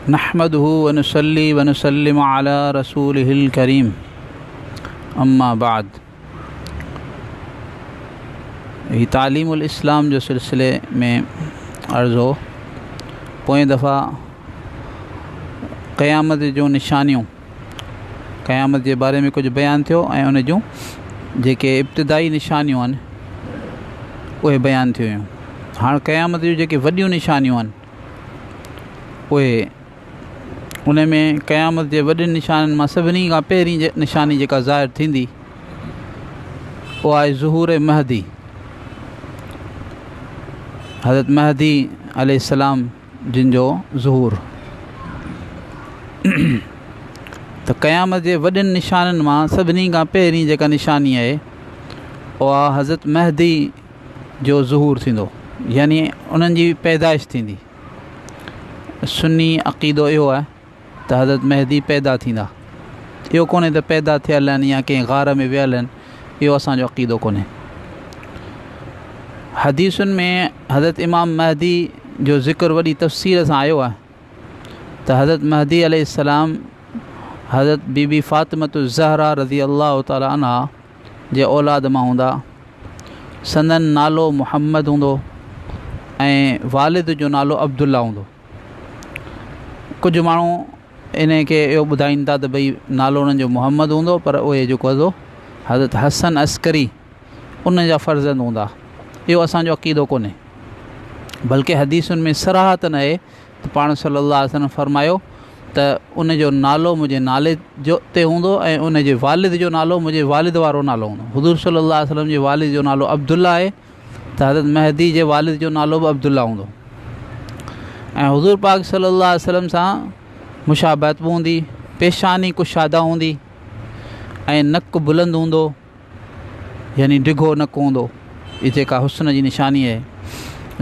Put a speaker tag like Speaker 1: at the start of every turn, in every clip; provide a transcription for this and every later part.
Speaker 1: نحمده ونصلي ونسلم على رسوله الڪريم اما بعد هي تعليم الاسلام جو سلسلي ۾ عرض هو پوئين دفعا قيامت جون نشانيون قيامت جي باري ۾ ڪجهه بيان ٿيو ۽ ان جون جيڪي ابتدائي نشانيون آهن اهي بيان ٿيون هيون هاڻ قيامت جون جيڪي وڏيون نشانيون آهن اهي ان ۾ قيامت جي وڏين نشانين مان سڀني کان پهرين نشاني جيڪا ظاهر ٿيندي اها آهي ظهور مهدي حضرت مهدي عليه السلام جن جو ظهور ته قيامت جي وڏين نشانين مان سڀني کان پهرين جيڪا نشاني آهي اها حضرت مهدي جو ظهور ٿيندو يعني انهن جي پيدائش ٿيندي سني عقيدو اهو آهي ته حضرت مهدي پيدا ٿيندا. اهو ڪونهي ته پيدا ٿيل آهن يا ڪنهن غار ۾ ويل آهن، اهو اسان جو عقيدو ڪونهي. حديثن ۾ حضرت امام مهدي جو ذڪر وڏي تفصيل سان آيو آهي ته حضرت مهدي عليه السلام حضرت بي بي فاطمة الزهرا رضي الله تعالٰي عنها جي اولاد مان هوندا. سندن نالو محمد هوندو ۽ والد جو نالو عبدالله هوندو. ڪجهه ماڻهو انهي کي اهو ٻڌائين ٿا ته ڀئي نالو انهن جو محمد هوندو پر اهي جيڪو هوندو حضرت حسن عسڪري ان جا فرزند هوندا اهو اسانجو عقيدو ڪونهي بلڪه حديثن ۾ صراحتن آهي ته پاڻ صلي الله عليه وسلم فرمايو ته ان جو نالو منهنجي نالي جو تي هوندو ۽ ان جي والد جو نالو منهنجي والد وارو نالو هوندو حضور صلي الله عليه وسلم جي والد جو نالو عبدالله آهي ته حضرت مهدي جي والد جو نالو به عبدالله هوندو ۽ حضور پاڪ صلي الله عليه وسلم سان مشابهت به هوندي پيشاني ڪشاده هوندي ۽ نڪ بلند هوندو يعني ڊگهو نڪ هوندو هي جيڪا حسن جي نشاني آهي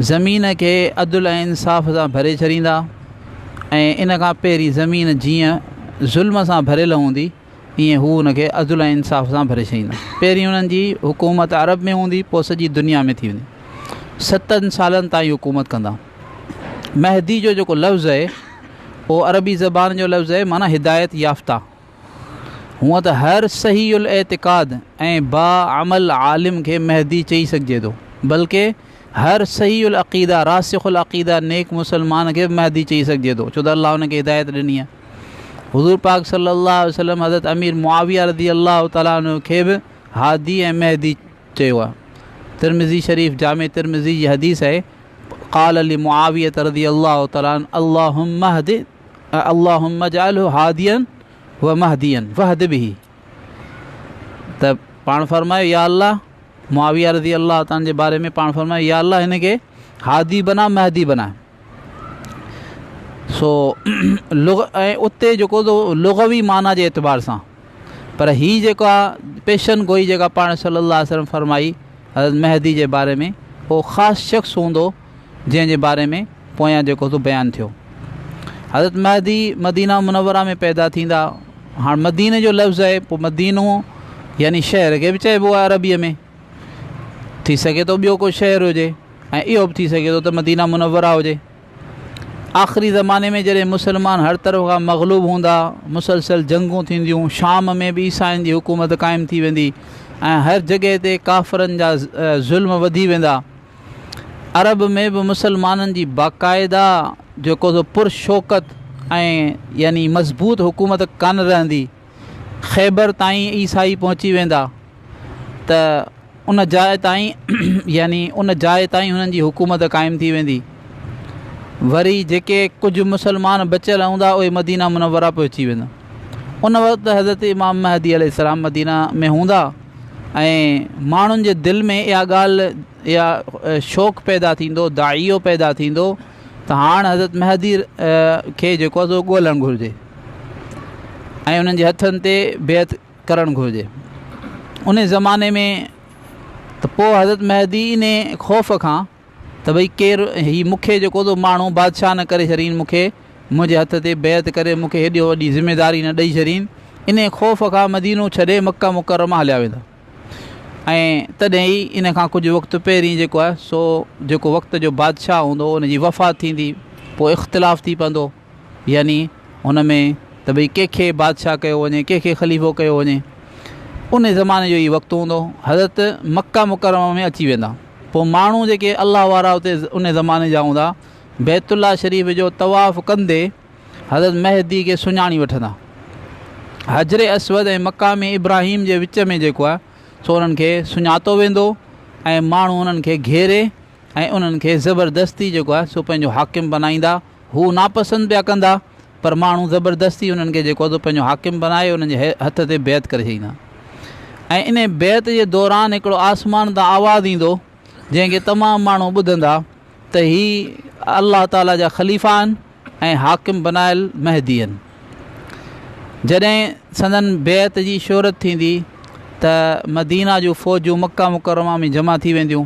Speaker 1: زمين کي عدل ۽ انصاف سان ڀري ڇڏيندا ۽ ان کان پهرين زمين جيئن ظلم سان ڀريل هوندي ائين هو ان کي عدل ۽ انصاف سان ڀري ڇڏيندا. پهرين انهن جي حڪومت عرب ۾ هوندي، پوء سڄي دنيا ۾ ٿي ويندي. ستن سالن تائين حڪومت ڪندا. مهدي جو جيڪو لفظ آهي، اهو عربي زبان جو لفظ آهي، معنيٰ هدايت يافته. هونء ته هر صحيح الاعتقاد ۽ باعمل عالم کي مهدي چئي سگهجي ٿو، بلڪه هر صحيح العقيده، راسخ العقيده، نيڪ مسلمان کي به مهدي چئي سگهجي ٿو، ڇو ته الله ان کي هدايت ڏني آهي. حضور پاڪ صلي الله عليه وسلم حضرت امير معاويه رضي الله تعالٰي عنه کي به هادي ۽ مهدي چيو آهي. ترمذي شريف جامع ترمذي جي حديث آهي قال لمعاويه رضي الله تعالٰي عنه اللهم اهد اللهم اجعله هاديا ومهديا واهد به ته پاڻ فرمايو يا الله معاويه رضي الله تعالٰي جي باري ۾ پاڻ فرمايو يا الله هن کي هادي بنا مهدي بنا سو لغ ۽ اتي جيڪو تو لغوي معنيٰ جي اعتبار سان پر هي جيڪا پيشن گوئي جيڪا پاڻ صلي الله عليه وسلم فرمائي حضرت مهدي جي باري ۾ اهو خاص شخص هوندو جنهن جي باري ۾ پويان جيڪو تو بيان ٿيو حضرت مهدي مدينه منوره ۾ پيدا ٿيندا هاڻ مديني جو لفظ آهي پوء مدينو يعني شهر کي به چئبو آهي عربيء ۾ ٿي سگهي ٿو ٻيو ڪو شهر هجي ۽ اهو به ٿي سگهي ٿو ته مدينه منوره هجي. آخري زماني ۾ جڏهن مسلمان هر طرف کان مغلوب هوندا، مسلسل جنگون ٿينديون، شام ۾ به عيسائين جي حڪومت قائم ٿي ويندي ۽ هر جڳهه تي ڪافرن جا ظلم وڌي ويندا. عرب ۾ به مسلمانن جي باقاعده جيڪو سو پرشوڪت ۽ يعني مضبوط حڪومت ڪانه رهندي. خيبر تائين عيسائي پهچي ويندا ته ان جاء تائين يعني ان جاء تائين هنن جي حڪومت قائم ٿي ويندي. وري جيڪي ڪجهه مسلمان بچيل هوندا اهي مدينه منوره پهچي ويندا. ان وقت حضرت امام مهدي عليه السلام مدينه ۾ هوندا ۽ ماڻهن جي دل ۾ اها ڳالهه اها شوق پيدا ٿيندو، داعيو پيدا ٿيندو ته هاڻ حضرت مهدي کي جيڪو آهي سو ڳولڻ گهرجي ۽ انهن جي هٿن تي بيعت ڪرڻ گهرجي. ان زماني ۾ ته پوء حضرت مهدي ان خوف کان ته ڀئي ڪير هي مون کي جيڪو ٿو ماڻهو بادشاهه نه ڪري ڇڏين، مون کي منهنجي هٿ تي بيعت ڪري مون کي هيڏي وڏي ذميداري نه ڏئي ڇڏين، ان خوف کان مدينو ڇڏي مڪه مڪرمه هليا ويندا. ۽ تڏهن ئي ان کان ڪجهه وقت پهرين جيڪو آهي سو جيڪو وقت جو بادشاهه هوندو ان جي وفات ٿيندي، پوء اختلاف ٿي پوندو. يعني هن ۾ ته ڀئي ڪنهن کي بادشاهه ڪيو وڃي، ڪنهن کي خليفو ڪيو وڃي. ان زماني جو هي وقت هوندو. حضرت مڪه مڪرمه ۾ اچي ويندا. پوء ماڻهو جيڪي الله وارا اتي ان زماني جا هوندا، بيت الله شريف جو طواف ڪندي حضرت مهدي کي سڃاڻي وٺندا. حجر اسود ۽ مقام ابراهيم جي وچ ۾ جيڪو آهي سو انهن کي سڃاتو ويندو ۽ ماڻهو انهن کي گهيري ۽ انهن کي زبردستي جيڪو آهي سو پنهنجو حاڪم بنائيندا. هو ناپسند پيا ڪندا پر ماڻهو زبردستي انهن کي جيڪو آهي سو پنهنجو حاڪم بنائي انهن جي هٿ تي بيعت ڪري ڇڏيندا ۽ ان بيعت جي دوران هڪڙو آسمان تان آواز ايندو جنهن کي تمام ماڻهو ٻڌندا ته هي الله تعاليٰ جا خليفا آهن ۽ حاڪم بنايل مهدي آهن. جڏهن سندن بيعت جي شهرت ٿيندي ته مدينه جون فوجون مڪه مڪرمه ۾ جمع ٿي وينديون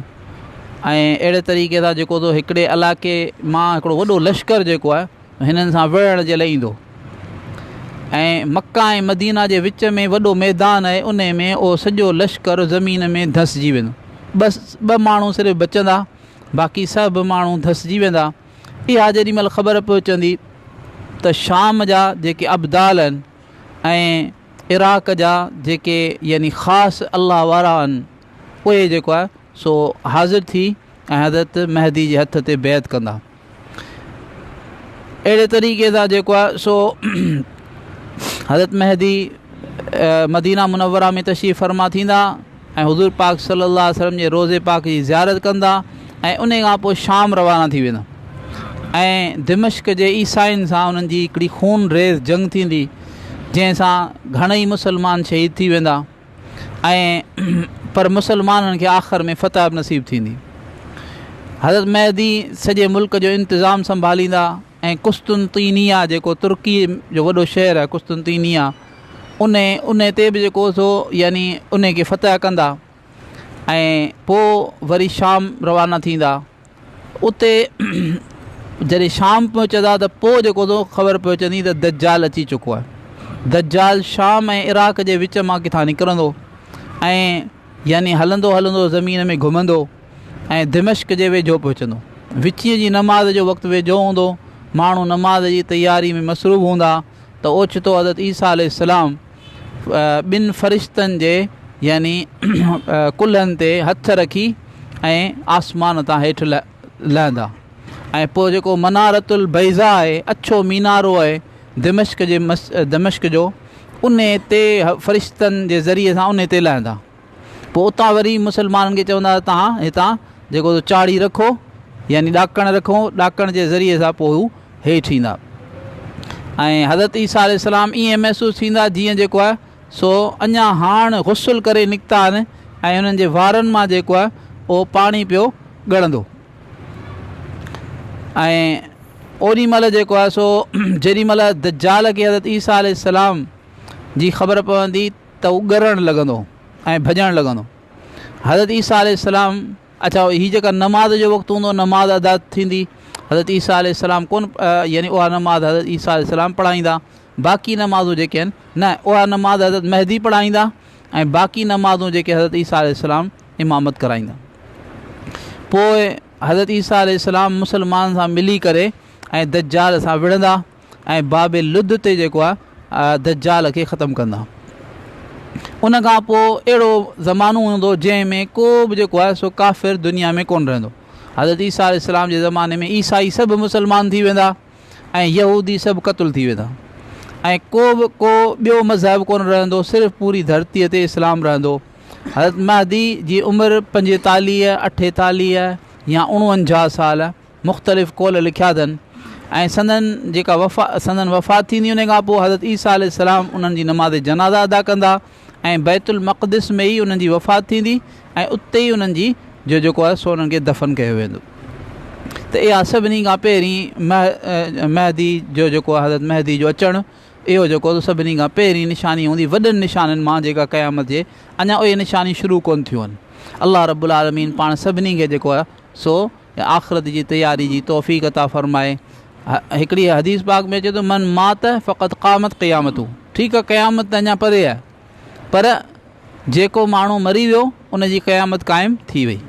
Speaker 1: ۽ اهڙي طريقي سان جيڪو سو هڪڙي علائقي مان هڪڙو وڏو لشڪر جيڪو آهي هنن سان وڙهڻ جي لاء ايندو ۽ مڪه ۽ مدينه جي وچ ۾ وڏو ميدان آهي ان ۾ اهو سڄو لشڪر زمين ۾ ڌسجي ويندو. بس ٻه ماڻهو صرف بچندا باقي سڀ ماڻهو ڌسجي ويندا. اها جيڏي مهل خبر پهچندي ته شام جا جيڪي ابدال آهن ۽ عراق جا جيڪي يعني خاص الله وارا آهن اهي جيڪو آهي سو حاضر ٿي ۽ حضرت مهدي جي هٿ تي بيعت ڪندا. اهڙي طريقي سان جيڪو آهي سو حضرت مهدي مدينه منوره ۾ تشريف فرما ٿيندا ۽ حضور پاڪ صلي الله عليه وسلم جي روضي پاڪ جي زيارت ڪندا ۽ ان کان پوء شام روانا ٿي ويندا ۽ دمشق جي عيسائين سان انهن جي هڪڙي خون ريز جنگ ٿيندي جنهن سان گهڻئي مسلمان شهيد ٿي ويندا ۽ پر مسلمانن کي آخر ۾ فتح به نصيب ٿيندي. حضرت مهدي سڄي ملڪ جو انتظام سنڀاليندا ۽ قسطنطينيه جيڪو ترڪي جو وڏو شهر آهي قسطنطينيه ان ان تي به جيڪو سو يعني ان کي فتح ڪندا ۽ پوء وري شام روانا ٿيندا. اتي جڏهن شام پهچندا ته پوء جيڪو سو خبر پهچندي ته دجال اچي چڪو آهي. دجال شام ۽ عراق جي وچ مان ڪٿان نڪرندو ۽ يعني هلندو هلندو زمين ۾ گهمندو ۽ دمشق جي ويجهو پهچندو. وچينء جي نماز جو وقت ويجهو هوندو، ماڻهو نماز جي تياري ۾ مصروف هوندا ته اوچتو حضرت عيسيٰ عليه السلام ٻن فرشتن جي يعني ڪلهن تي هٿ رکي ۽ آسمان تان هيٺ لهندا ۽ پوء جيڪو منارة البيضاء آهي، اڇو مينارو آهي دمشق جي دمشق جو، انهي تي فرشتن جي ذريعي سان انهي تي لهندا. پوء اتان وري مسلمانن کي چوندا ته توهان هتان جيڪو سو چاڙهي رکو يعني ڏاڪڻ رکو، ڏاڪڻ جي ذريعي سان پوء هو هيٺ ايندا ۽ حضرت عيسيٰ عليه السلام ائين محسوس ٿيندا جيئن جيڪو آهي سو اڃا هاڻ غسل ڪري نڪتا آهن ۽ انهن جي وارن مان جيڪو آهي اهو پاڻي پيو ڳڙندو ۽ اوڏي مهل جيڪو آهي سو جيڏي مهل دجال کي حضرت عيسيٰ عليه السلام جي خبر پوندي ته هو ڳرڻ لڳندو ۽ ڀڄڻ لڳندو. حضرت عيسيٰ عليه السلام اڇا هي جيڪا نماز جو وقت هوندو نماز ادا ٿيندي حضرت عيسيٰ عليه السلام ڪون يعني اها نماز حضرت عيسيٰ عليه السلام پڙهائيندا باقي نمازون جيڪي آهن نه اها نماز حضرت مهدي پڙهائيندا ۽ باقي نمازون جيڪي حضرت عيسيٰ عليه السلام امامت ڪرائيندا پوء حضرت عيسيٰ عليه السلام مسلمان سان ملي ڪري ۽ دجال سان وڙهندا ۽ باب لد تي جيڪو آهي دجال کي ختم ڪندا. ان کان پوء اهڙو زمانو هوندو جنهن ۾ ڪو به جيڪو آهي سو ڪافر دنيا ۾ ڪونه رهندو. حضرت عيسيٰ عليه السلام جي زماني ۾ عيسائي سڀ مسلمان ٿي ويندا ۽ يهودي سڀ قتل ٿي ويندا ۽ ڪو به ڪو ٻيو مذهب ڪونه رهندو، صرف پوري ڌرتيء تي اسلام رهندو. حضرت مهدي جي عمر پنجيتاليهه، اٺيتاليهه يا اڻونجاهه سال مختلف قول لکيا اٿن ۽ سندن جيڪا وفا سندن وفات ٿيندي ان کان پوء حضرت عيسيٰ عليه السلام انهن جي نماز جنازه ادا ڪندا ۽ بيت المقدس ۾ ئي انهن جي وفات ٿيندي ۽ اتي ئي انهن جي جو جيڪو آهي سو انهن کي دفن ڪيو ويندو ته اها سڀني کان پهرين مهدي جو جيڪو آهي حضرت مهدي جو اچڻ اهو جيڪو سڀني کان پهرين نشاني هوندي وڏن نشانين مان جيڪا قيامت جي اڃا اهي نشانيون شروع ڪونه ٿيون آهن الله رب العالمين پاڻ سڀني کي جيڪو آهي سو آخرت جي تياري جي توفيق عطا فرمائي. هڪڙي حديث پاڪ ۾ اچي ٿو من مات فقد قامت قيامته ٺيڪ آهي قيامت ته اڃا پري آهي پر جيڪو ماڻهو مري ويو ان جي قيامت قائم ٿي وئي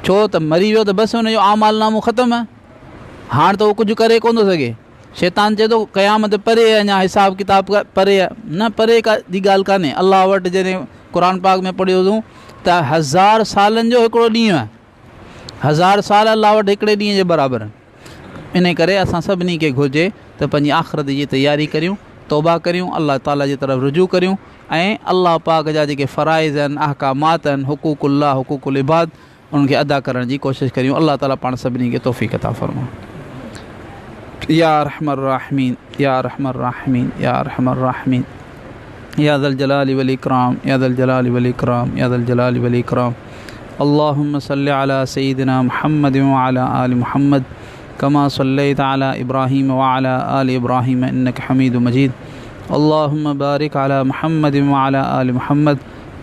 Speaker 1: ڇو ته مري ويو ته بس ان جو اعمال نامو ختم آهي هاڻ ته هو ڪجهه ڪري ڪونه ٿو سگهي. شيطان چئي ٿو قيامت پري آهي اڃا حساب ڪتاب پري آهي. نه پري جي ڳالهه ڪانهي. الله وٽ جڏهن قرآن پاڪ ۾ پڙهيوسون ته هزار سالن جو هڪڙو ڏينهن آهي. هزار سال الله وٽ هڪڙي ڏينهن جي برابر آهن. ان ڪري اسان سڀني کي گهرجي ته پنهنجي آخرت جي تياري ڪريون، توبه ڪريون، الله تعالي جي طرف رجوع ڪريون ۽ الله پاڪ جا جيڪي فرائض آهن، احڪامات آهن، حقوق الله، حقوق العباد، انهن کي ادا ڪرڻ جي ڪوشش ڪريون. الله تعالي پاڻ سڀني کي توفيق عطا فرمائي. يا ارحم الراحمين يا ارحم الراحمين يا ارحم الراحمين يا ذا الجلال والاڪرام يا ذا الجلال والاڪرام يا ذا الجلال والاڪرام اللهم صل على سيدنا محمد وعلى آل محمد كما صليت على إبراهيم وعلى آل إبراهيم إنك حميد مجيد اللهم بارك على محمد وعلى آل محمد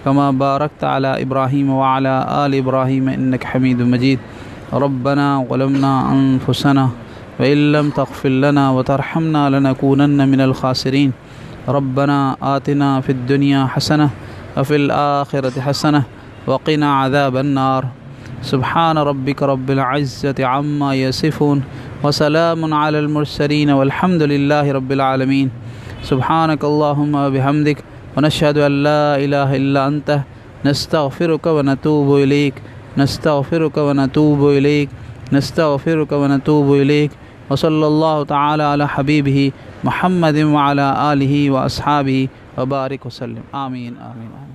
Speaker 1: كما باركت على إبراهيم وعلى آل إبراهيم إنك حميد مجيد ربنا ظلمنا أنفسنا وإن لم تغفر لنا وترحمنا لنكونن من الخاسرين ربنا آتنا في الدنيا حسنة وفي الآخرة حسنة وقنا عذاب النار سبحان ربك رب العزة عما يصفون وسلام على المرسلين والحمد لله رب العالمين سبحانك اللهم وبحمدك ونشهد أن لا إله إلا أنت نستغفرك ونتوب إليك نستغفرك ونتوب إليك نستغفرك ونتوب إليك وصلى الله تعالى على حبيبه محمد وعلى آله وأصحابه وبارك وسلم آمين آمين آمين.